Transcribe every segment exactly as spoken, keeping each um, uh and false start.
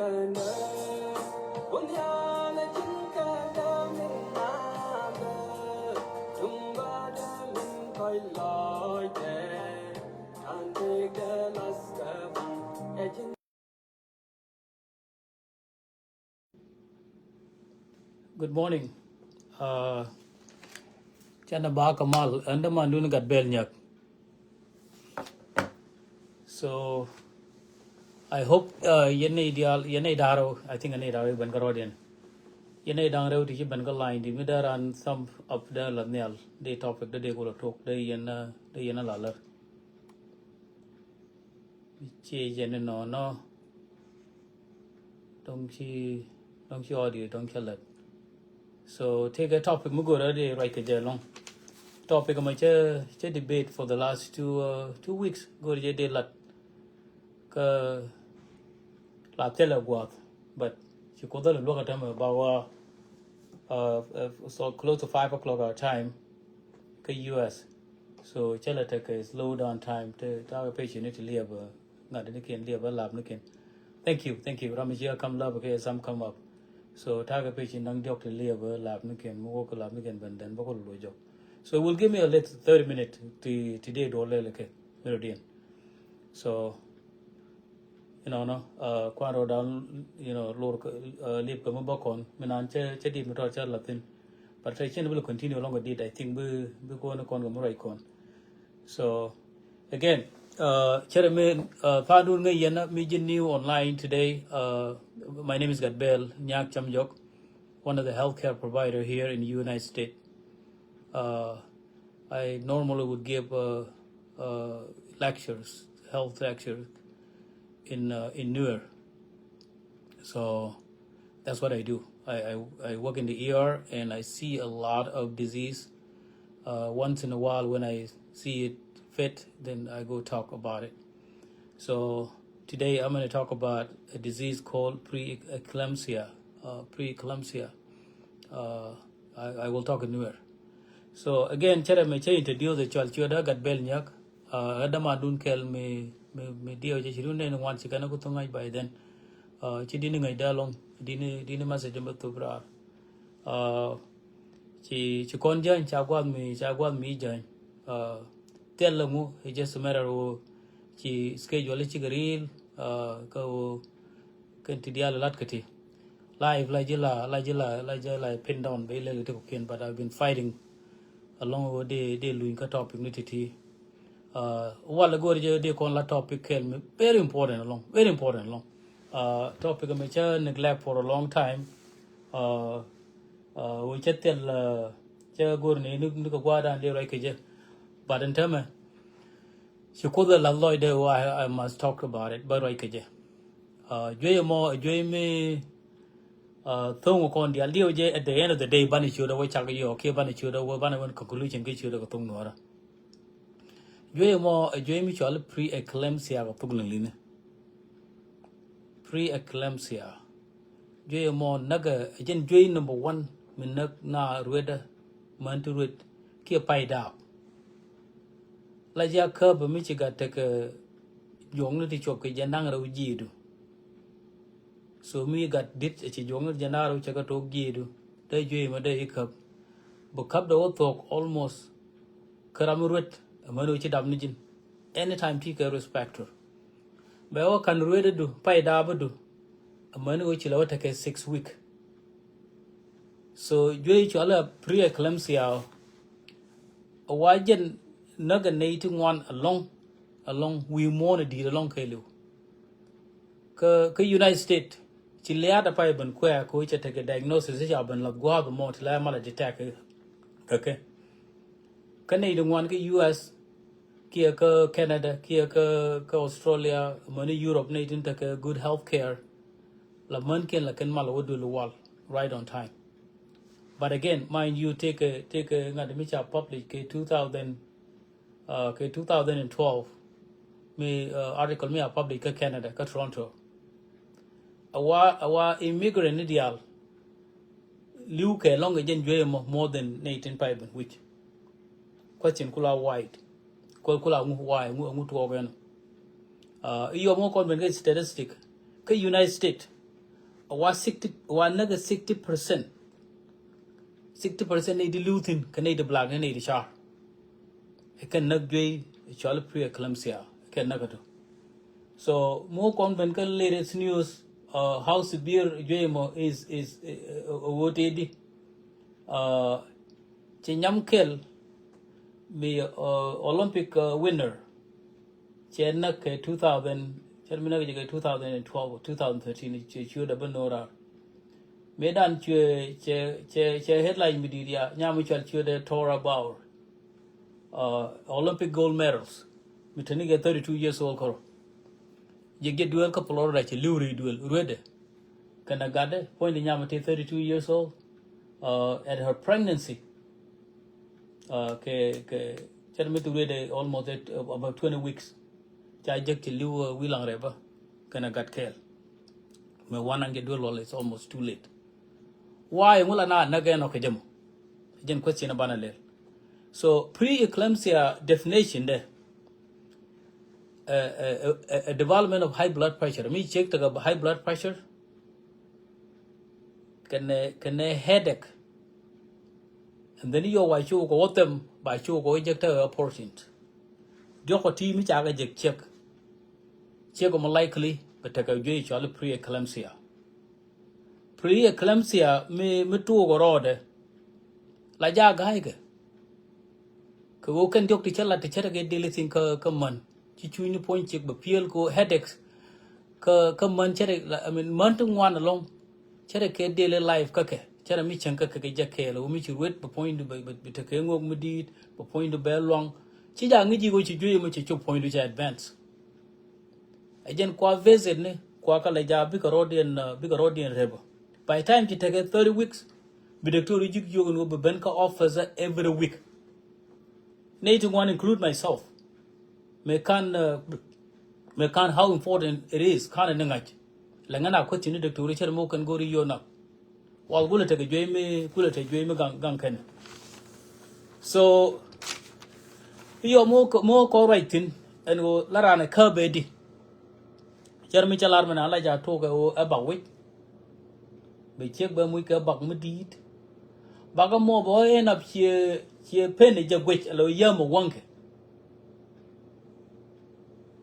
Good morning. Uh, canɛ ba kamal, ɛn dämandun Gatbel Nyak. So I hope uh, yɛn nɛy diaal, yɛn nɛy da̱ŋ rɛw, I think yɛn nɛy da̱ŋ rɛw ben kä rɔɔdiɛn. Yɛn nɛy da̱ŋ rɛw ti ci ben kä line di mi dee ran some of the la nhial di topic di dee kulɛ tok di yɛn uh, di yɛn a la lär. Ci jɛ ni nɔnɔ. Dɔŋ ci, dɔŋ ci audio dɔŋ cä lät. So tëëkɛ topic mi go̱rä di ruac kɛ jɛ lɔŋ. Topic mɛ cä, cä debate for the last two, uh, two weeks. Go̱rä jɛ di lat kä la thilɛ gua̱a̱th. But ci Kuoth a lɛ luäk a tämɛ ba wa, uh, uh, so close to five o'clock our time kä U S. So cä lɛ tekɛ slow down time te ta̱a̱ kɛ pecini ti liɛp, uh, ŋa̱t ni kiɛn liɛp a lap ni kiɛn. Thank you, thank you. Ram mi ci a kam lap kɛ sam kam up. So ta̱a̱ kɛ pecini da̱ŋ diɔk ti liɛp a lap ni kiɛn mi wok lap ni kiɛn ben dɛn bä kul luɔ jɔk. So it will give me a little thirty minute ti, ti dee duɔl lɛl kɛ mi rɔ diɛn. So you know, no, uh, kuan rɔ da̱ŋ, you know, lor kɛ, uh, liɛp kɛ mi bä kɔn mi nan cɛ, cɛ di mi tɔt cɛ la thin. But I think we'll continue along with it. I think bi, bi kɔn kɔn kɛ mi ruac kɔn. So again, uh, cɛ rɛ mi, uh, pa̱a̱ndun ŋäc yɛn mi ji̱n new online today. Uh, my name is Gatbel Nyak Chamjok, one of the healthcare provider here in the United States. Uh, I normally would give uh, uh, lectures, health lectures in uh, in Nuer. So that's what I do. I, I, I work in the E R and I see a lot of disease. Uh, once in a while when I see it fit, then I go talk about it. So today I'm going to talk about a disease called preeclampsia. Uh, preeclampsia. Uh, I, I will talk in Nuer. So again, cɛ rɛ mɛ cɛ introduce the cual ciötdä Gatbel Nyak. Uh, ɛ dämandun kɛl mi, mi, mi diɛw cɛ ci run nɛn ŋuan ci kɛn ku thuŋ ŋa̱c by then. Uh, ci dini ŋa̱c dä lɔŋ, dini, dini message mi thup raar. Uh, ci, ci kɔn jäny ca guath mi, ca guath mi jäny. Uh, thil lɛ ŋu, it's just a matter of ci schedule ci kɛ ril, uh, kä wä kɛn ti diaal lat kä ti. Life la ji̱ la, la ji̱ la, la ji̱ la pin down bɛ ilɛl ti kɔ kiɛn, but I've been fighting along wä di, di luny kä topic ni ti ti. Uh, wal go̱r jɛ di kɔn la topic kɛl mi very important along, very important along. Uh, topic mi cä neglect for a long time. Uh, uh, wä cä thil, uh, cä go̱r ni, ni, ni kɛ gua̱a̱ dan di ruac kɛ jɛ. But in term, ci Kuoth ɛ lath lɔcdɛ wä, I, I must talk about it. Bä ruac kɛ jɛ. Uh, juey mɔ, juey mi, uh, thoŋ kɔn dial diɛw jɛ at the end of the day banɛ ciötdä wä cak yɔ kiɛ banɛ ciötdä wä banɛ wän conclusion kɛ ciötdä kɛ thoŋ nuɔrä. Juey mɔ, juey mi cɔal preeclampsia kɛ thok liŋ liŋni. Preeclampsia. Juey mɔ näk ɛ jɛn juey number one mi näk na ruetdä män ti ruet kiɛ pay daap. La ji̱ a käp mi ci gat tekɛ juɔkni ti cuɔp kɛ jiɛn da̱ŋ rɛw ji̱du. So mi gat dit ci juɔkni ti jiɛn da̱ŋ rɛw cɛ kɛ tok ji̱du. Dee juey mɛ dee i̱ käp. Bi käp dee wä thuɔk almost kä ram mi ruet. Ɛmɛn wä ci dap ni ji̱n. Anytime ti kɛ risk factor. Bɛ wä kan ruetdu pay daapdu. Amäni wä ci la wä tekɛ six week. So juey cɔalɛ preeclampsia. A wa jɛn näk a nɛy ti ŋuan alɔŋ, alɔŋ wi̱i̱ muɔ̱ɔ̱n a di̱i̱t alɔŋ kɛɛliw. Kä, kä United States ci lia̱a̱t a pay ben kuɛ̈ɛ̈ kɛ wä cɛ tekɛ diagnosis ca ben lath gua̱a̱th mɔ ti la mal a detect kɛ kɛ. Kä nɛy ti ŋuan kä U S kiɛ kä Canada kiɛ kä, kä Australia, mäni Europe, nɛy tin tekɛ good health care. La män kiɛn la kɛn mal wä dul wal right on time. But again, mind you, tekɛ, tekɛ ŋa̱t mi ca publish kɛ two thousand, uh, kɛ two thousand and twelve. Mi, uh, article mi a publish kä Canada, kä Toronto. A wa, a wa immigrant ni diaal li̱w kɛ lɔŋ kɛ jɛn juey mɔ more than nɛy tin pay ben wi̱c. Question kula wide. Kula, kula ŋu wide, ŋu, ŋu tuɔɔk ɛn. Uh, i̱ yɔm ŋu kɔn ben kɛ statistic. Kä United States, Wa sixty, wa näk sixty percent. Sixty percent nɛy di li̱w thi̱n kɛ nɛy di black ni nɛy di car. Ɛ kɛn näk juey, ɛ cɔal pre-eclampsia, ɛ kɛn näk kä tɔ. So mi wä kɔn ben kä latest news, uh, how severe juey mɔ is, is, uh, uh, what it is. Uh, ci nyam kɛl mi, uh, Olympic, uh, winner. Cɛ näk kɛ two thousand, cɛ mi näk jɛ kɛ two thousand and twelve, two thousand thirteen, cɛ ciötdɛ bä no̱o̱ŋ raar. Mëë dan cuɛ, cɛ, cɛ, cɛ headline mi di̱i̱t ya, nyam mi cɔal ciötdɛ Tora Bauer. Uh, Olympic gold medals. Mi te ni kɛ thirty-two years old kärɔ. Jɛ jɛ duel kä Florida cɛ li̱w ri duel, ruetdɛ. Kɛnɛ gatdɛ, puɔ̱nydɛ nyam mi te thirty-two years old. Uh, at her pregnancy. Uh, kɛ, kɛ, cɛ mi thuk ruetdɛ almost at, uh, about twenty weeks. Ca jek ti li̱w, uh, wi̱i̱ laŋ rɛpä kɛnɛ gat kɛɛl. Mɛ wan an jɛ duel wal, it's almost too late. Why ŋu la na näk ɛn ɔ kɛ jɛ mɔ? Jɛn question banɛ lɛl. So pre-eclampsia definition dɛ, uh, uh, uh, uh, development of high blood pressure. Mi cek tekɛ high blood pressure. Kɛnɛ, kɛnɛ headache. And then yɔ wa cuk kɛ wä them, ba cuk kɛ wä jek tekɛ abortion. Diɔkɔ ti mi ca kɛ jek ciek. Ciek mɔ likely bɛ tekɛ juey cɔal pre-eclampsia. Pre-eclampsia mi, mi tuuk rɔɔdɛ. La ja ga̱a̱c kɛ. Kɛ ɣöö kɛn diɔk ti cä lat ti cä tekɛ deli thin kä, kä män. Ci cuny ni puɔ̱ny ciek bɛ piel kɛ ɣöö headaches. Kä, kä män cä tekɛ, I mean, män ti ŋuan alɔŋ. Cä tekɛ daily life kä kɛ. Cä tekɛ mi cäŋ kä kɛ kɛ jɛ kɛɛl. Ɣöö mi ci ruet bɛ puɔ̱nydu bɛ, bɛ, bɛ tekɛ ŋok mi di̱i̱t, bɛ puɔ̱nydu bɛ luaŋ. Ci ja ŋi̱c ji̱ ɣöö ci juey mi ci cop puɔ̱nydu cɛ advance. Ɛ jɛn kua visit ni, kua kä lɛ ja bikɛ rɔɔdiɛn, uh, bikɛ rɔɔdiɛn rep. By time ci tekɛ thirty weeks, bi doctor ji̱ jiök ni wä bi ben kä office every week. Nɛy ti ŋuan include myself. Mɛ kan, uh, mɛ kan how important it is, kan ni ŋa̱c. Lɛ ŋän a kueth ci ni doctor cɛ mɔ kɛn go̱ri yio̱ nak. Wal kulɛ tekɛ juey mi, kulɛ tekɛ juey mi gaŋ, gaŋ kɛn. So, iɔ mo, mo kɔ ruac thin, ɛn ɣöö la raan ɛ kä bɛ di. Cär mi cä lar mi na la ja tok ɛ ɣöö ɛ bak wi̱c. Bɛ ciek bɛ muc kɛ bak mi di̱i̱t. Bak ɛmɔ bɛ ɣän ap ciɛ, ciɛ pen ɛ jɛ guic, ɛ lɛ yäm ɛ wäŋkɛ.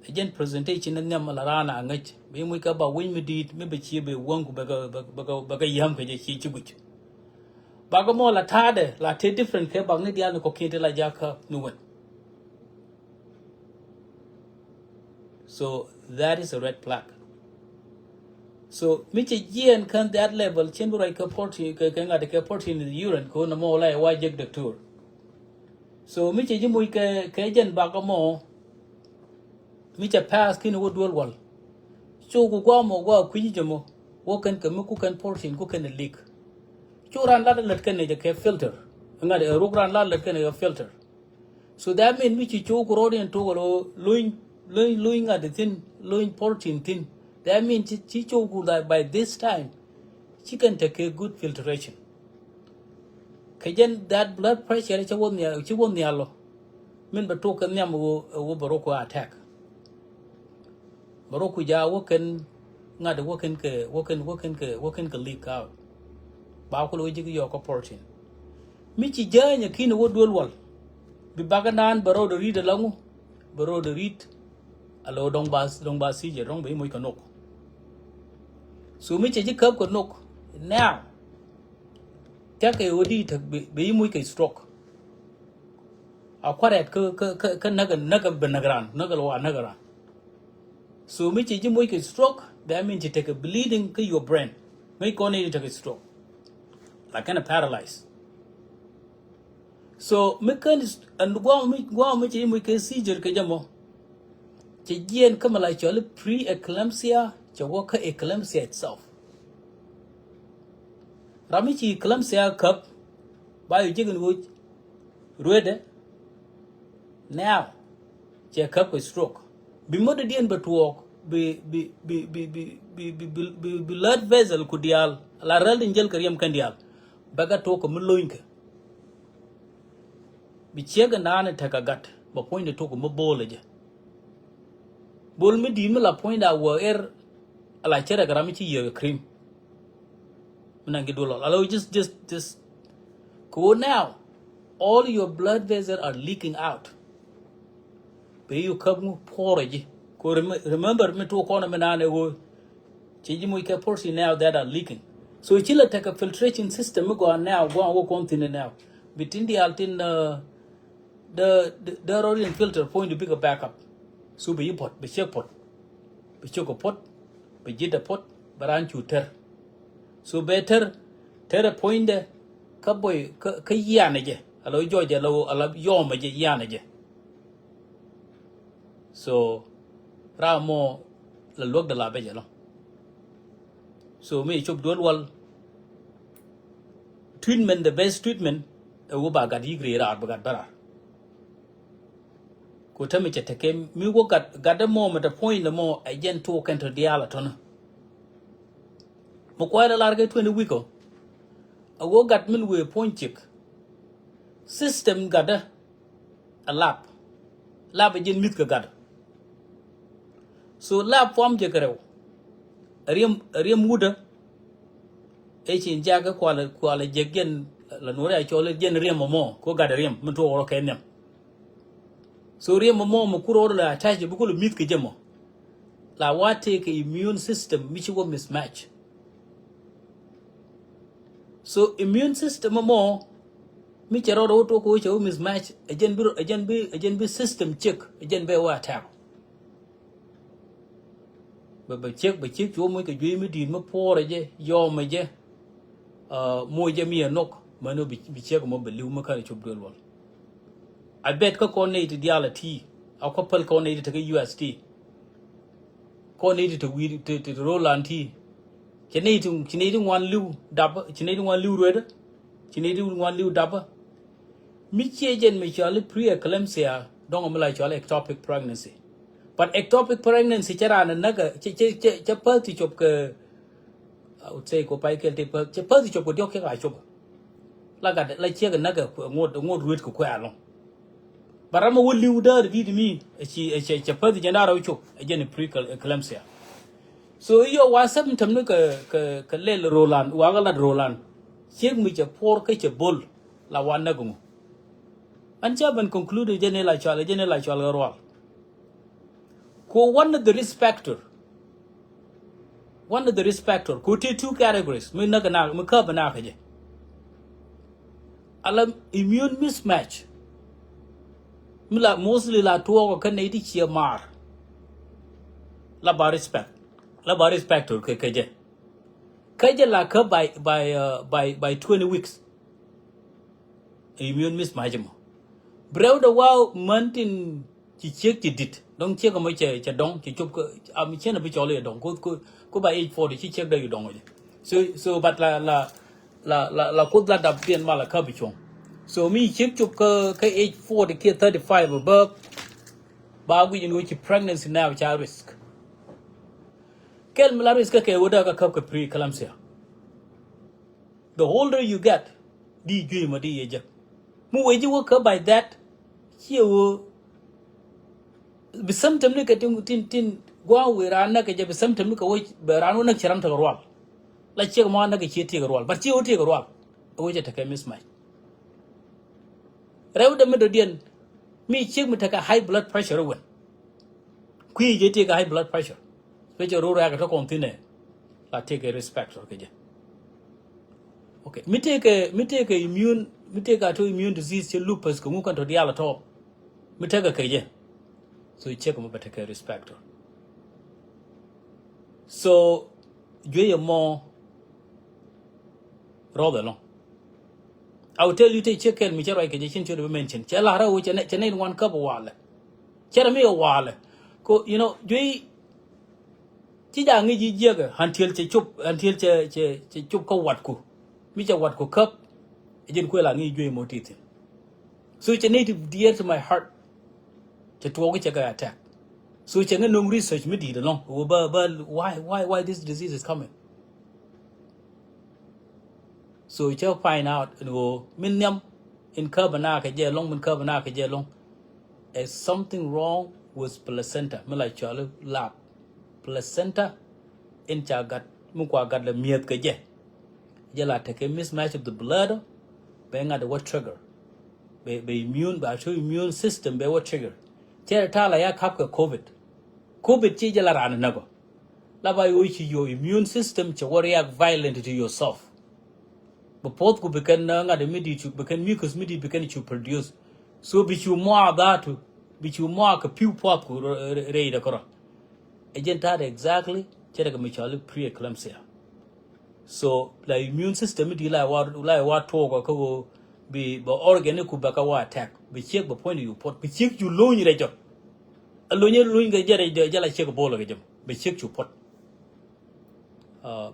Ɛ jɛn presentation ni nhiam la raan a ŋäc. Bi muc kɛ ba wi̱ny mi di̱i̱t, mi bɛ cie bɛ wäŋ ku bɛ kɛ, bɛ kɛ, bɛ kɛ yäm kɛ jɛ cie ci guic. Ba kɛ mɔ la ta̱a̱dɛ, la te different kɛ bak ni diaal ni kɔ̱kiɛn ti la jakä ni wen. So that is a red flag. So mi cɛ jiɛn kän that level, cien bi ruac kɛ protein, kɛ, kɛ ŋa̱t kɛ protein in the urine, kɛ ɣöö nɔmɔ la ɛ wa jek doctor. So mi cɛ ji̱ muc kɛ, kɛ jɛn bak ɛmɔ, mi cɛ pass ki̱n wä duel wal. Cu ku guam mɔ gua kui̱ jɛ mɔ, wä kɛn kɛ mi ku kɛn protein, ku kɛn lik. Cu ran lat lät kɛn jɛ kɛ filter. Ŋa̱t ɛ ruk ran lat lät kɛn jɛ kɛ filter. So that mean mi ci cu ku rɔɔd in tok alo luny, luny, luny ŋa̱t thin, luny protein thin. That mean ci, ci cu ku that by this time, ci kɛn tekɛ good filtration. Kɛ jɛn that blood pressure cɛ wä nhial, cɛ wä nhial lɔ. Min bɛ tok kɛ nhiam wä, wä bɛ rok kɛ attack. Bɛ rok ku ja wä kɛn ŋa̱t wä kɛn kɛ, wä kɛn, wä kɛn kɛ, wä kɛn kɛ leak out. Ba kulɛ wä ji̱ kɛ yɔɔk kɛ protein. Mi ci jäny ɛ ki̱n wä duel wal. Bi bakɛ naan bɛ rok dɛ ri̱t ɛ la ŋu. Bɛ rok dɛ ri̱t. Alo dɔŋ ba, dɔŋ ba thiec ɛ dɔŋ bɛ i̱ moc kɛ nok. So mi cɛ ji̱ käp kɛ nok. Now. Thia̱k kɛ ɣöö di tek bi, bi i̱ muc kɛ stroke. A kuarɛt kä, kä, kä, kä näk, näk bɛ näk raan, näk lɔ wa näk raan. So mi ci ji̱ muc kɛ stroke, that mean ci tekɛ bleeding kä your brain. Mi kɔn i̱ tekɛ stroke. Like kɛn a paralyze. So mi kɛn, and guam mi, guam mi ci ji̱ muc kɛ seizure kɛ jɛ mɔ. Cɛ jiɛn kä mi la cɔl pre-eclampsia, cɛ wä kä eclampsia itself. Ram mi ci eclampsia käp, ba yɛ ji̱ kɛn ɣöö ruetdɛ. Now, cɛ käp kɛ stroke. Bi mätdɛ diɛn bɛ tuɔɔk, bi, bi, bi blood vessel ku diaal, la rɛl tin jäl kɛ riɛm kɛn diaal. Bɛ kɛ tuɔɔk kɛ mi lony kɛ. Bi ciek kɛ naan tekɛ gat, bɛ puɔ̱nydɛ tuɔɔk kɛ mi bo̱o̱l ɛ jɛ. Bol mi di̱i̱t mi la puɔ̱nyda wä er, ala cärɛ kɛ ram mi ci yiëë kɛ cream. Mi naŋ ki duɔl lɔl. Alo, just, just, just. Ko now, all your blood vessels are leaking out. Bɛ you käp ŋu puɔrɛ ji̱. Ko rem-, remember mi tuɔk kɔn mi naan ɛ ɣöö ci ji̱ moc kɛ pores in now that are leaking. So ci la tekɛ filtration system mi gɔaa now, gɔaa wä kɔn thi̱n now. Bi tin diaal tin, uh, dee, dee, dee rɔɔd in filter puɔ̱nydu bikɛ backup. So bi yi puɔ̱t, bi ciek puɔ̱t. Bi ciek kɛ puɔ̱t, bi ji̱t ɛ puɔ̱t, bi raan cu ter. So bɛ ter, ter ɛ puɔ̱nydɛ, kä bɔy, kä, kä yianɛ jɛ. Ala jɔɔc ala, ala yɔmɛ jɛ, yianɛ jɛ. So ram mɔ la luäk de la bɛ jɛ lɔ. So mi cop duel wal, treatment, the best treatment ɛ wä ba gat yik ri raar, bi gat bä raar. Ku te mi cɛ tekɛ mi wä gat, gat de mɔ mi te puɔ̱ny de mɔ ɛ jɛn tuɔk kɛn tɔ diaal a tɔnä. Mi kuay de lar kɛ twenty week ɔ, a wä gat min wëë puɔ̱ny cik. System gat de a lap. Lap a jɛn mi̱th kɛ gat. So lap puɔm jɛ kɛ rɛw. A riɛm, a riɛm wut de. Ɛ ci in jakä kual, kual jɛ jɛn la nuɔri a cɔl jɛn riɛm mɔ, ko gat riɛm mi tuɔk rɔ kɛ nhiam. So riɛm mɔ mi kur rɔ la attach bi kul mi̱th kɛ jɛ mɔ. La wa tëëkɛ immune system mi ci wä mismatch. So immune system mɔ mi cɛ rɔ rɔ wä tuɔk kɛ wä cɛ wä mismatch, ɛ jɛn bi, ɛ jɛn bi, ɛ jɛn bi system check, ɛ jɛn bɛ wä attack. Bɛ, bɛ ciek, bɛ ciek cu moc kɛ juey mi di̱i̱t mi puɔrɛ jɛ, yɔmɛ jɛ. Uh, moc jɛ mi ɛ nok mɛn bi, bi ciek mɔ bɛ li̱w mi kän cop duel wal. A bet kä kɔn nɛy ti diaal a ti, a kɔ päl kɔn nɛy ti tekɛ U S ti. Kɔn nɛy ti te wi̱i̱ ti, ti, ti rolan ti. Ci nɛy ti, ci nɛy ti ŋuan li̱w dapä, ci nɛy ti ŋuan li̱w ruetdä. Ci nɛy ti ŋuan li̱w dapä. Mi ciɛ jɛn mi cɔal i̱ pre-eclampsia, dɔ̱ŋ mi la cɔal ectopic pregnancy. But ectopic pregnancy cɛ raan näk, cɛ, cɛ, cɛ, cɛ päth ti cop kɛ, I would say, ko pay kɛl ti päth, cɛ päth ti cop kɛ diɔ̱k kiɛ ka cop. La gat, la ciek näk ŋot, ŋot ruet kɛ kuɛ alɔŋ. But ram a wä li̱w däär di̱t mi, ɛ ci, ɛ cɛ, cɛ päth ti jɛn da̱r a wä cop, ɛ jɛn pre-eclampsia. So i̱ yɔ wa symptom ni kɛ, kɛ, kɛ lɛl rolan, wa kɛ lat rolan. Ciek mi cɛ puɔr kä cɛ bol, la wa näk ŋu. An ca ben conclude jɛn i̱ la cual, jɛn i̱ la cual kɛ rual. Ko one of the risk factor. One of the risk factor. Ko te two categories. Mi näk na, mi käp na kä jɛ. Ala immune mismatch. Mi la mostly la tuɔk kä nɛy ti ciɛ maar. La ba risk fac-, la ba risk factor kɛ, kɛ jɛ. Kä jɛ la kä by, by, uh, by, by twenty weeks. Immune mismatch mɔ. Brɛw de wa män tin ci ciek ci dit. Dɔŋ ciek mɔ cɛ, cɛ dɔŋ, ci cop kä, am, cɛn a bi cɔl iɛ dɔŋ. Ko, ko, ko ba age forty ci ciek dee iɛ dɔŋ jɛ. So, so, but la, la, la, la, la kuoth la dap diɛn ma la kä bi cuɔ̱ŋ. So mi ciek cop kä, kä age forty kiɛ thirty-five above. Ba guic in wä ci pregnancy now ca risk. Kɛl mi la risk kä kɛ wä dee kä käp kɛ pre-eclampsia. The older you get, di juey mɔ di yɛ jek. Mi wee ji̱ wä kä by that, ciɛ wä bi symptom ni kɛ tin, tin, tin gua̱a̱ wee raan näk kɛ jɛ bi symptom ni kɛ wä bɛ raan wä näk cɛ ram tekɛ rual. La ciek mɔ näk kɛ ciɛ tiek rual, but ciɛ wä tiek rual. Wä cɛ tekɛ mismatch. Rɛw dee mi dɔ̱diɛn mi ciek mi tekɛ high blood pressure wen. Kui̱ jɛ tekɛ high blood pressure. Special ror yak tɔ kɔn thinɛ. La tekɛ risk factor kɛ jɛ. Okay. Mi tekɛ, mi tekɛ immune, mi tekɛ autoimmune disease cɛ lupus kɛ ŋu kɛn tɔ diaal tɔ. Mi tekɛ kɛ jɛ. So ciek mɔ bɛ tekɛ risk factor. So juey mɔ rɔɔdɛ lɔŋ. I will tell you, te ciek kɛl mi cɛ ruac kɛ jɛ cin ciöt bi mention. Cɛ la rɛw cɛ nɛ, cɛ nɛ in wan käp walɛ. Cɛ rɛ mi walɛ. Ko, you know, juey ci ja ŋi̱c ji̱ jiäkɛ until cɛ cop, until cɛ, cɛ, cɛ cop kä watku. Mi cɛ watku käp. Ɛ jɛn kuɛ la ŋi̱c juey mɔ ti thin. So cɛ nɛ ti dear to my heart. Cɛ tuɔɔk cɛ kɛ attack. So cɛ ŋɛ no̱ŋ research mi di̱i̱t ɛlɔ̱ŋ. Wä bä, bä, why, why, why this disease is coming? So cä find out in ɣöö min nhiam in käp ɛ naak kɛ jɛ ɛlɔ̱ŋ, min käp ɛ naak kɛ jɛ ɛlɔ̱ŋ. Is something wrong with placenta. Mi la cɔal i̱ lap. Placenta in ca gat, mi kua gat la mi̱eth kɛ jɛ. Jɛ la tekɛ mismatch of the blood. Bɛ ŋa̱t wä trigger. Bɛ, bɛ immune, bɛ autoimmune system bɛ wä trigger. Cɛ ta̱a̱ la ya kap kɛ covid. Covid ci jɛ la ran näk ɔ. La ba yo̱ ci your immune system cɛ wä react violent to yourself. Bɛ puɔth ku bi kɛn ŋa̱t mi di cu bi kɛn mucus mi di bi kɛn cu produce. So bi cu mɔa dhatu bi cu mɔa kɛ piu puɔth ku rɛy dɛ kärɔ. Ɛ jɛn ta̱a̱ exactly cɛ dɛ kɛ mi cɔli preeclampsia. So la immune system di la wa la wa tuɔɔk kä wo bi bɛ organ ku bɛ ka wa attack bi ciek bɛ puɔ̱ny di yu puɔt bi ciek ju lony rɛ jɔ. A lony lony kɛ jɛ rɛ jɔ jɛ la ciek bol kɛ jɛ bi ciek ju puɔt.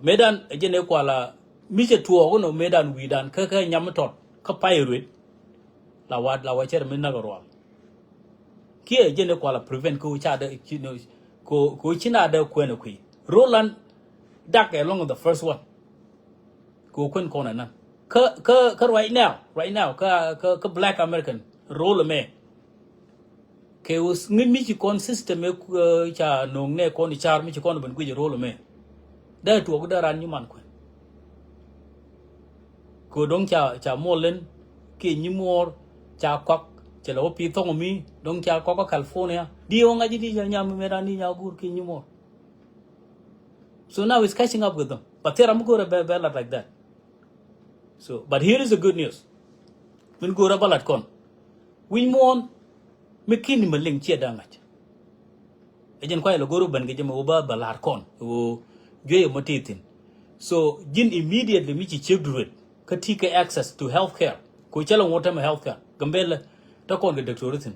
Medan jɛ ne kuala mi cɛ tuɔɔk no medan widan kä kä nyam tɔt kä pay ruet. La wa la wa cɛ rɛ mi nak rual. Kiɛ jɛn ɛ kual a prevent kɛ ɣöö ca dee kɛ ɣöö ci na dee kuɛn ɛ kui̱. Roland dak ɛ lɔŋ the first one. Kɛ ɣöö kuɛn kɔn ɛ nan kä kä kä right now right now kä kä kä black American rol ɛmɛ. Kɛ ɣöö ŋi̱n mi ci kɔn system ɛ ca no̱o̱ŋ nɛ kɔn i̱ car mi ci kɔn ɛ ben guic ɛ rol ɛmɛ. Dee tuɔɔk dee ran nyiman kuɛn. Kɛ do̱ŋ ca ca muɔl len kiɛ nyimuɔɔr ca kɔk cɛ lɛ wä pi̱i̱ thɔŋ mi do̱ŋ ca kɔk kä California. Di ɣä ŋa̱c di ca nyam mi mɛt an di nya guur kiɛ nyimuɔɔr. So now it's catching up with them. But thil ram mi go̱o̱rɛ bɛ bɛ lat like that. So but here is the good news. Min go̱o̱rɛ bä lat kɔn wi̱ny muɔ̱ɔ̱n mi ki̱n ni mi liŋ ciɛ da̱a̱ ŋa̱c. Ɛ jɛn kuay lɛ go̱r wä ben kɛ jɛ mɛ wä ba bɛ la̱r kɔn wä juey mɔ ti thi̱n. So ji̱n immediately mi ci ciek duret kä ti kɛ access to health care. Ko cɛ lɛ ŋuɔ̱t tämɛ health care Gambela tä kɔn kɛ doctor thi̱n.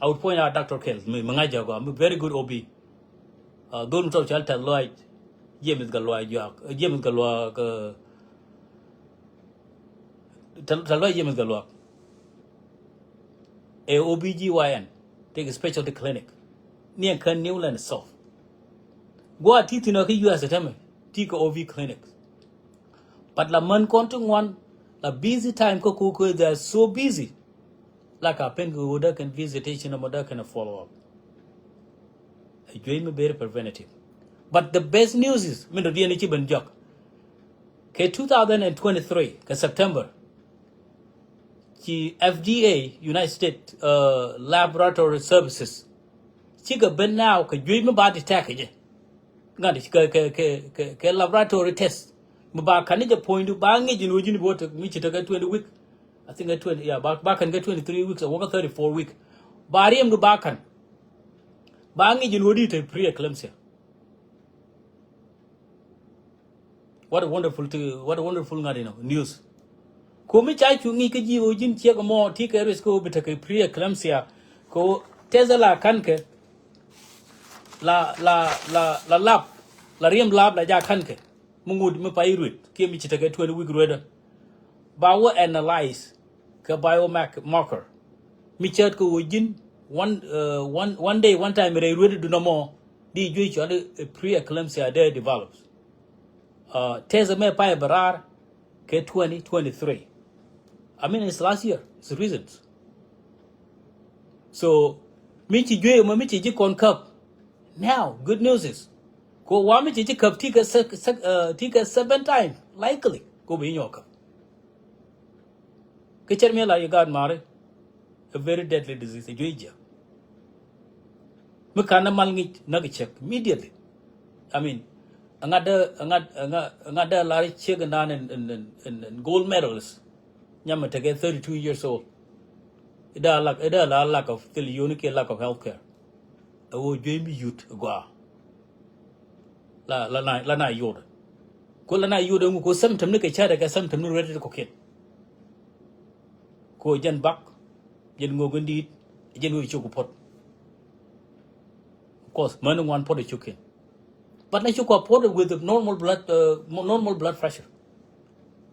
I would point out Doctor Kel mi ŋa̱c jɛ gɔaa mi very good O B. Dhol mi tɔp cal tɛth luaac James Galuak Juak James Galuak tɛth luaac James Galuak. Ɛ O B G Y N tëëkɛ specialty clinic ni ɛn kä Newland South. Gua̱a̱ ti thi̱n ɔ kä U S tämɛ ti kɛ O V clinic. But la män kɔn ti ŋuan la busy time kä ko̱ ko̱ they are so busy. La ka pen kɛ ɣöö dee kɛn visitation ɛmɔ dee kɛn follow up. Ɛ juey mi very preventative. But the best news is min dɔ̱diɛn ci ben jɔk. Kɛ two thousand and twenty-three kɛ September ci F D A United States Laboratory Services cikɛ ben now kɛ juey mi ba detect kɛ jɛ. Ŋa̱t kɛ kɛ kɛ kɛ laboratory test mi ba ka̱n ni jɛ puɔ̱nydu ba ŋic in wä ji̱n bi wä mi ci tekɛ twenty week. I think ɛ twenty ya ba ba ka̱n kɛ twenty-three weeks a wä kä thirty-four week. Ba riɛmdu ba ka̱n ba ŋic in wä di te preeclampsia. What a wonderful thing, what a wonderful ŋa̱t inɔ news. Ko̱ mi ca cu ŋi̱i̱c kä ji̱ ɣöö ji̱n ciek ɛmɔ ti kɛ risk kä ɣöö bi tekɛ preeclampsia. Ko̱ tɛth ɛ la ka̱nkɛ la la la la lap la riɛm lap la ja ka̱nkɛ. Mi ŋut mi pay ruet kiɛ mi ci tekɛ twenty week ruetdä. Ba wä analyze kɛ biomarker mi cäät kɛ ɣöö ji̱n one, uh, one, one day one time rɛy ruetdä dunä mɔ di juey cɔl i̱ preeclampsia dee develops. Uh, test mɛ pay bɛ raar kɛ twenty twenty-three. I mean it's last year, it's recent. So mi ci juey mɔ mi ci ji̱ kɔn käp. Now good news is ko wa mi ci ji̱ käp ti kɛ sec- sec- uh, ti kɛ seven time likely ko bi nyɔk käp. Kä cɛr mi la yi gaat mari a very deadly disease a juey jiɛ. Mi kan na mal ŋic nak cek immediately. I mean, a ŋat dee a ŋat a ŋat dee lar cek nan in in in in gold medals. Nyam mi tekɛ thirty-two years old. Ida lak ida la lack of thil yoni ke lack of health care. A wo juey mi yut gua. La la na la na yod. Ko la na yod ngu ko symptom ni ke chare ke symptom ni related ko kid. Ko jen bak, jen ŋok in dit, jen ŋok chuk pot. Of course, mani ŋuan pot chuk in. But na chuk pot with the normal blood, uh, normal blood pressure.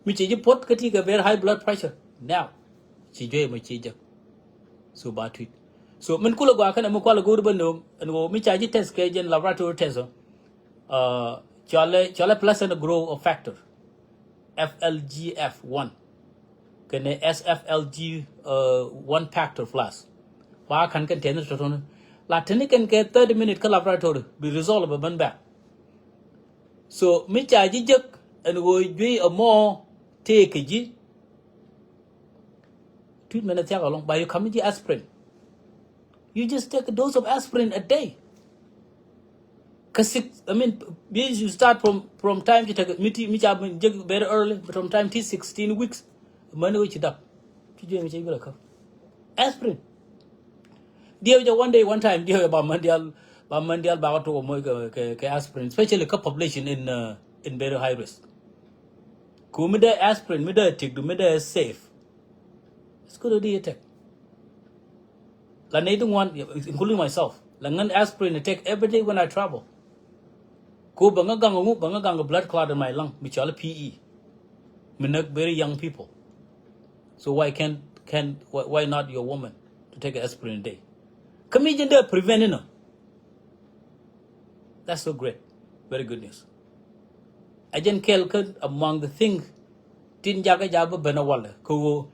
Mi ci ji pot kati ka very high blood pressure. Now, ci joy ma ci jek. So ba tweet. So min kula gua kana mi kwala gori ba nom, and wo mi ca ji test ke jen laboratory test. Uh, chale chale pleasant growth factor. F L G F one kɛnɛ S F L G one factor plus. Ba kan kɛn tɛni tɔtɔni la tɛni kɛn kɛ thirty minute kä laboratory bi result bɛ ben bɛ. So mi ca ji̱ jek ɛn ɣöö juey ɛmɔ Tëë kɛ ji̱ treatment ɛ thiak alɔŋ, ba you come ji̱ aspirin. You just take a dose of aspirin a day. Kä six, I mean, bi you start from, from time ci tekɛ, mi ti, mi ca jek very early, but from time ti sixteen weeks, mäni wä ci dap. Ci juey mi ca ibilɛ kä aspirin. Diɛw jɛ one day, one time, diɛw jɛ ba män dial, ba män dial ba kä tok mɔ kɛ, kɛ, kɛ aspirin, especially kä population in, uh, in very high risk. Ku mi dee aspirin, mi dee tik du, mi dee safe. It's good idea take. La nɛy ti ŋuan, including myself, la ŋän aspirin I take every day when I travel. Ku bä ŋä gaŋ ŋu, bä ŋä gaŋ blood clot in my lung, mi cɔal P E. Mi näk very young people. So why can, can, why, why not your woman to take aspirin a day? Kä mi jin dee prevent inɔ. That's so great. Very good news. A jɛn kɛl kä among the thing tin jakä ja bä ben a walɛ kä ɣöö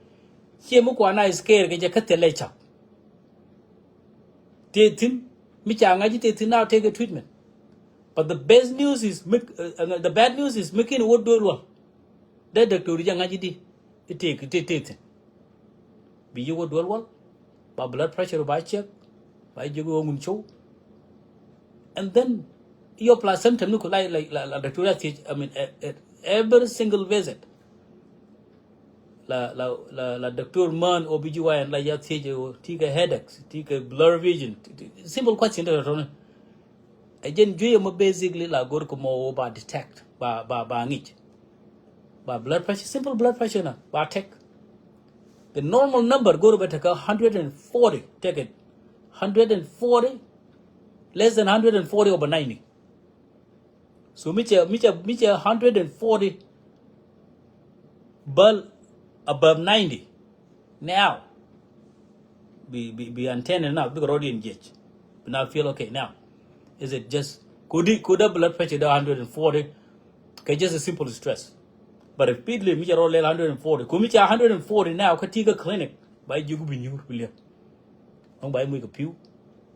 ciɛ mi kuan a scare kɛ jɛ kä thilɛ cap. Tëë thi̱n mi ca ŋa̱c i̱ tëë thi̱n now take a treatment. But the best news is mi, uh, uh, the bad news is mi kin wä duel wal. Dee doctor jɛ ŋa̱c i̱ di i̱ tëë, i̱ tëë, tëë thi̱n. Bi yi wä duel wal, ba blood pressure ba check, ba yi jiök wä ŋun cow. And then your plus symptom ni ku la, la, la, la doctor a thiec, I mean, eh, eh, every single visit. La, la, la, la doctor man O B G Y N la ya thiec, eh, ti kɛ headaches, ti kɛ blur vision, ti, ti, simple question ti tɔtɔni. Ɛ jɛn juey ɛmɔ basically la go̱r kɛ mɔ wä ba detect, ba, ba, ba ŋic. Ba blood pressure, simple blood pressure na, ba take. The normal number go̱r bɛ tekɛ hundred and forty, take it. Hundred and forty, less than hundred and forty over ninety. So mi cɛ, mi cɛ, mi cɛ hundred and forty bäl above ninety. Now, bi, bi, bi antenna now, bikɛ rɔɔdiɛn jiɛc. Bi na feel okay now. Is it just, kodi, kodi blood pressure dee hundred and forty, kɛ just a simple stress. But repeatedly, mi cɛ rɔɔd lɛl hundred and forty. Ku mi cɛ hundred and forty now, kä ti kä clinic, ba jiök bi nyuur, bi liep. Ɛŋ ba imuc kɛ pi̱w.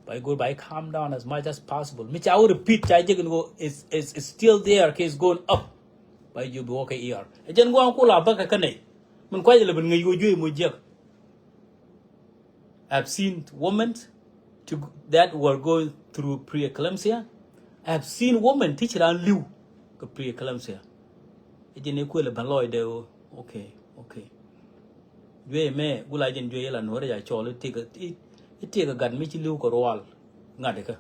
Ba igo̱r ba i calm down as much as possible. Mi ca wä repeat ca jek in go is, is, is still there, case going up. Ba ijiök bi wä kɛ E R. Ɛ jɛn gua̱a̱ŋ kula bäkɛ kä nɛy. Min kuac ilɛ bin ŋäc wä juey muc jiäk. I've seen women to, that were going through preeclampsia. I have seen women ti ci raan li̱w kɛ preeclampsia. Ɛ jɛn ɛ kuël ɛ bän lɔcdɛ ɣöö, okay, okay. Juey mɛ gula jɛn juey ila nuɔrɛ ja cɔl itik, itik gat mi ci li̱w kɛ rual ŋa̱t ikä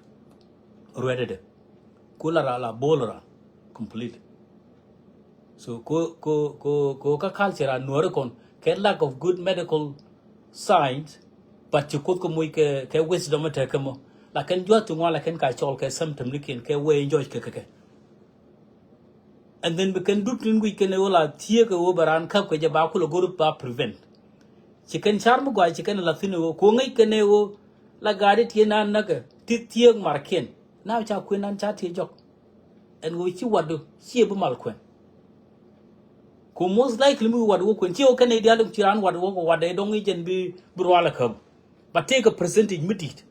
ruɛtdɛ. Kula ra la bol ra completely. So ko, ko, ko, ko kä culture a nuɔrɛ kɔn kɛ lack of good medical science, but ci Kuoth kɛ moc kɛ, kɛ wisdom itek kɛ mɔ. Lakin juath ti ŋuan lakin ka cɔl kɛ symptom ni kiɛn kɛ wee jɔc kɛ kɛ kɛ. And then bi kɛn dup tin wi̱c kɛn ɛ ɣöö la thieek ɛ ɣöö bɛ raan käp kɛ jɛ ba kulɛ go̱r ba prevent. Ci kɛn car mi gɔaa ci kɛn ɛ la thi̱n ɛ ɣöö ko̱ ŋäc kɛn ɛ ɣöö la gaat i̱ tiee naan näkɛ ti thieek markiɛn. Now ca kuën naan ca tiee jɔk. Ɛn ɣöö ci watdu ciɛ bi mal kuɛn. Ko̱ most likely mi watdu wä kuɛn ciɛ ɣöö kɛn ɛ diaal ci raan watdu wä kɛ watdɛ dɔŋ i̱ jɛn bi, bi rual ɛ käp. But take a percentage mi di̱i̱t.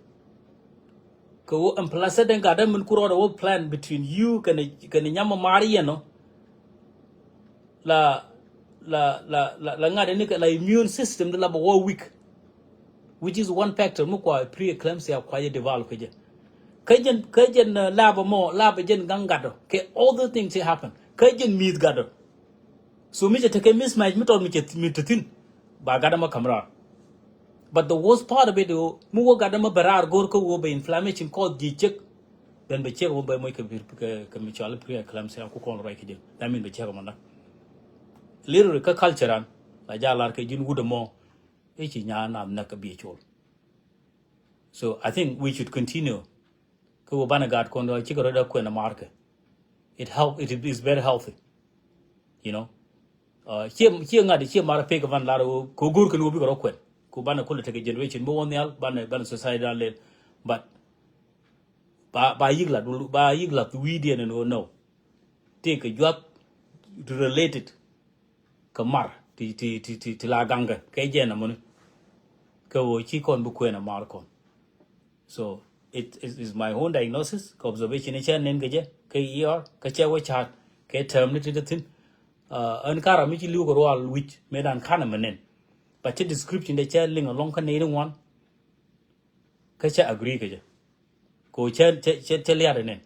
Kɛ ɣöö ɛn plus sɛ den gat dämɛ min ku rɔɔdɛ wä plan between you kɛnɛ, kɛnɛ nyam ma maar yɛn ɔ. La, la, la, la, la ŋa̱t ni kɛ la immune system di la bɛ wä weak. Which is one factor mi kua preeclampsia kua jɛ develop kɛ jɛ. Kä jɛn, kä jɛn, uh, lab mɔ, lab jɛn gaŋ gat ɔ. Kɛ all the things that happen. Kä jɛn mi̱i̱th gat ɔ. So mi cɛ tekɛ mismatch mi tɔt mi cɛ mi te thi̱n. Ba gat ɛmɔ ka̱m raar. But the worst part of it, mi wä gat ɛmɔ bɛ raar go̱r kä wä bɛ inflammation cause ji̱ cek. Then bɛ cek wä bɛ moc kɛ, kɛ, kɛ mi cɔal preeclampsia ku kɔn ruac kɛ jɛ. That mean bɛ cek ɛmɔ na. Literally kä culture an la jalar kɛ ji̱n wut ɛmɔ. I̱ ci nyaa nath näk kɛ biɛ col. So I think we should continue. Kä wä banɛ gaat kɔn dɔ cikɛ rɔ dee kuɛn ɛ markɛ. It help, it is very healthy. You know. Uh, cie, cie ŋa̱t cie mar pek van lar wä ko go̱r kɛn wä bikɛ rɔ kuɛn. Ko banɛ kulɛ tekɛ generation bi wä nhial banɛ, banɛ society dan lel. But ba, ba yik lat, ba yik lat wi̱i̱diɛn ɛn wä nɔ. Tëëkɛ juath related. Kä mar ti, ti, ti, ti, ti la gaŋkɛ kɛ jɛn amuni. Kɛ ɣöö ci kɔn bi kuɛn a mar kɔn. So it is, is my own diagnosis kɛ observation i̱ cɛ nen kɛ jɛ kɛ E R kɛ cɛ wä ca̱a̱t kɛ term ni ti ti thi̱n. Ɛn kara mi ci li̱w kɛ rual wi̱c mëë dan kanɛ mɛ nɛn. But cɛ description dɛ cɛ liŋ alɔŋ kä nɛy ni ŋuan. Kä cɛ agree kɛ jɛ. Ko cɛ cɛ cɛ liat nɛn.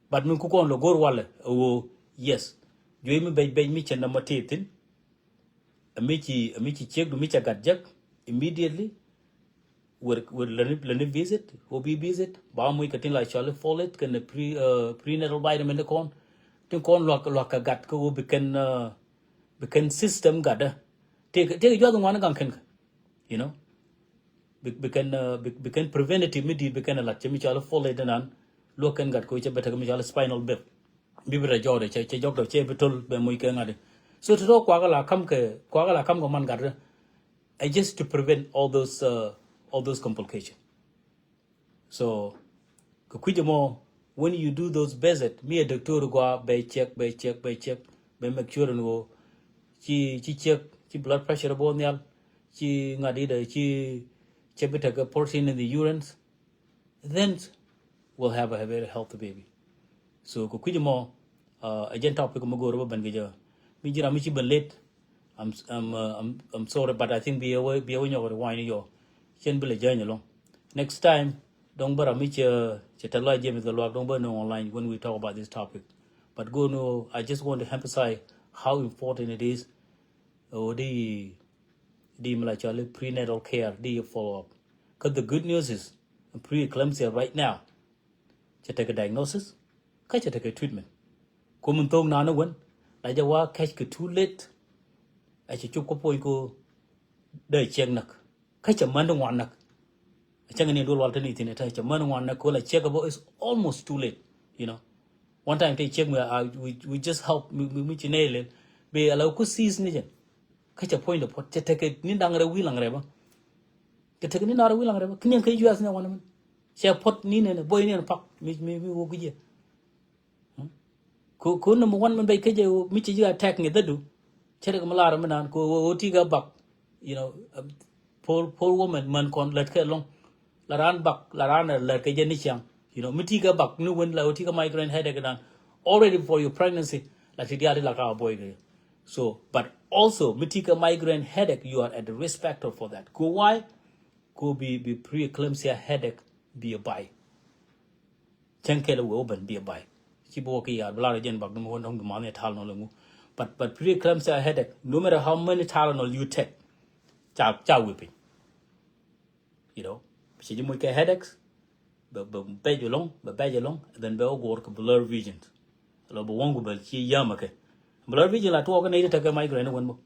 But mi ku kɔn lɔ go̱r walɛ ɛ ɣöö yes. Juey mi bɛc bɛc mi cɛ nɔmɔ tëë thi̱n. Ɛ mi ci ɛ mi ci ciek du mi cɛ gat jek immediately. Wër wër läni läni visit, wä bi visit ba muc kɛ tin la cɔli folate kɛn pre prenatal vitamin ni kɔn. Tin kɔn luak luak kɛ gat kä wä bi kɛn bi kɛn system gat dä. Tëë tëë juath ŋuan gaŋ kɛn kɛ, you know. Bi bi kɛn bi bi kɛn preventative mi di̱i̱t bi kɛn lat cɛ mi cɔli folate nan. Luak kɛn gat kɛ wä cɛ bɛ tek mi cɔli spinal bep. Bi bi rɛ jɔɔdɛ cɛ cɛ jɔk dɔ cɛ bi tol bɛ muc kɛ ŋa̱t. So ti tɔ kuakä la kam kɛ kuakä la kam kɛ man gat dä. Ɛ just to prevent all those uh, all those complications. So kɛ kui̱c ɛmɔ, when you do those visit, mi ɛ doctor gua bɛ check bɛ check bɛ check bɛ make sure ni wo ci ci check ci blood pressure bo nhial, ci ŋa̱t idɛ ci cɛ bi tekɛ protein in the urines. Then we'll have a very healthy baby. So kɛ kui̱c mɔ ɛ jɛn topic mɔ go̱o̱r bä ben kɛ jɛ. Mi ji̱ ram mi ci ben late. I'm I'm uh, I'm I'm sorry, but I think bi ɛ wä bi ɛ wä nyɔk rewind yɔ. Cɛn bi lɛ jɛny along. Next time dɔŋ bä ram mi cɛ cɛ tɛ lɔac James kɛ luak dɔŋ bä nöŋ online when we talk about this topic. But go no, I just want to emphasize how important it is. Ɔ di di mi la cɔli prenatal care di follow up. Kä the good news is preeclampsia right now. Cɛ tekɛ diagnosis kä cɛ tekɛ treatment. Kum in thok naan wän la jɛ wa catch kɛ too late. A cɛ cop kä puɔny ko dee ciek näk kä cɛ män di ŋuan näk. A cɛ ŋɛ ni duɔl wal te ni thin ɛ te cɛ män di ŋuan näk ko la ciek kä bä is almost too late, you know. One time te ciek mi a we we just help mi mi mi ci nɛy lel. Bi a la ku sis ni jɛn. Kä cɛ puɔ̱ny dɛ puɔt cɛ tekɛ ni daŋ rɛ wi̱i̱ laŋ rɛ bä. Cɛ tekɛ ni daŋ rɛ wi̱i̱ laŋ rɛ bä ki niɛn kä U S ni wan mɛn. Cɛ puɔt ni nɛn boy ni nɛn pak mi mi mi wä gui̱cɛ. Ko ko number one mɛn bɛc kä jɛ mi cɛ ji̱ attack ŋɛ dhädu. Cɛ tekɛ mi lar mi naan ko wä ti kä bak. You know, poor poor woman män kɔn lät kɛ lɔŋ. La raan bak la raan lät kɛ jɛ ni ciaŋ. You know, mi ti kä bak ni wen la wä ti kä migraine headache dan already before your pregnancy. La ti diaal ti la ka boy kɛ. So but also mi ti kä migraine headache, you are at the risk factor for that. Ko why? Ko bi bi preeclampsia headache bi a bay. Cäŋ kɛl wee wä ben bi a bay. Ci bi wä ki yaar bi lar jɛn bak dum wä dɔŋ dum man ni Tylenol ŋu. But but preeclampsia headache, no matter how many Tylenol you take, ca ca wee piny. You know, ci ji̱ muc kɛ headaches. Bɛ bɛ bɛc along bɛ bɛc along, then bɛ wä guɔr kɛ blur visions. Lɔ bɛ wɔŋ ku bɛ ci yam kɛ blur vision la tuɔɔk kɛ nɛy ti tekɛ migraine wän bä.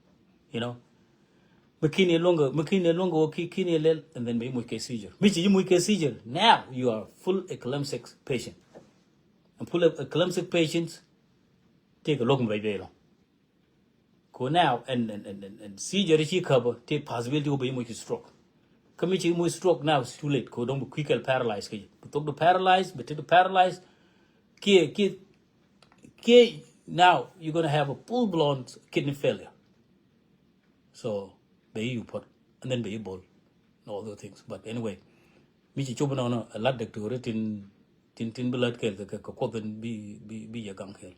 You know, mi kini luŋ kɛ mi kini luŋ kɛ wä ki kini lel, and then bɛ ji̱ muc kɛ seizure. Mi ci ji̱ muc kɛ seizure, now you are full eclamptic patient. And full eclamptic patients, tëëkɛ luɔk mi bɛc bɛ along. Ko now and and and and seizure ci cover te possibility wä bɛ imuc stroke. Kä mi ci imuc stroke now is too late. Ko dɔŋ bɛ quick paralyze kɛ bɛ thok du paralyze bɛ te du paralyze. Kiɛ kiɛ kiɛ now you're gonna have a full blown kidney failure. So bɛ iyu pot and then bɛ ibol. All those things. But anyway, mi ci cop nɔnɔ a lat doctor tin tin tin bi lat kɛl kɛ kɛ kuɔth in bi bi bi yɛ gaŋ kɛl.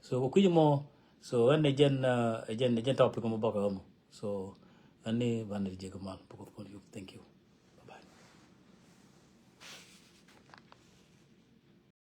So kɛ kui̱c mɔ, so ɛn ɛ jɛn ɛ jɛn ɛ jɛn topic mɔ bak ɛ mɔ. So ɛn ni ban ɛ jɛ kɛ mal bak kuɔth kɔn yuk. Thank you.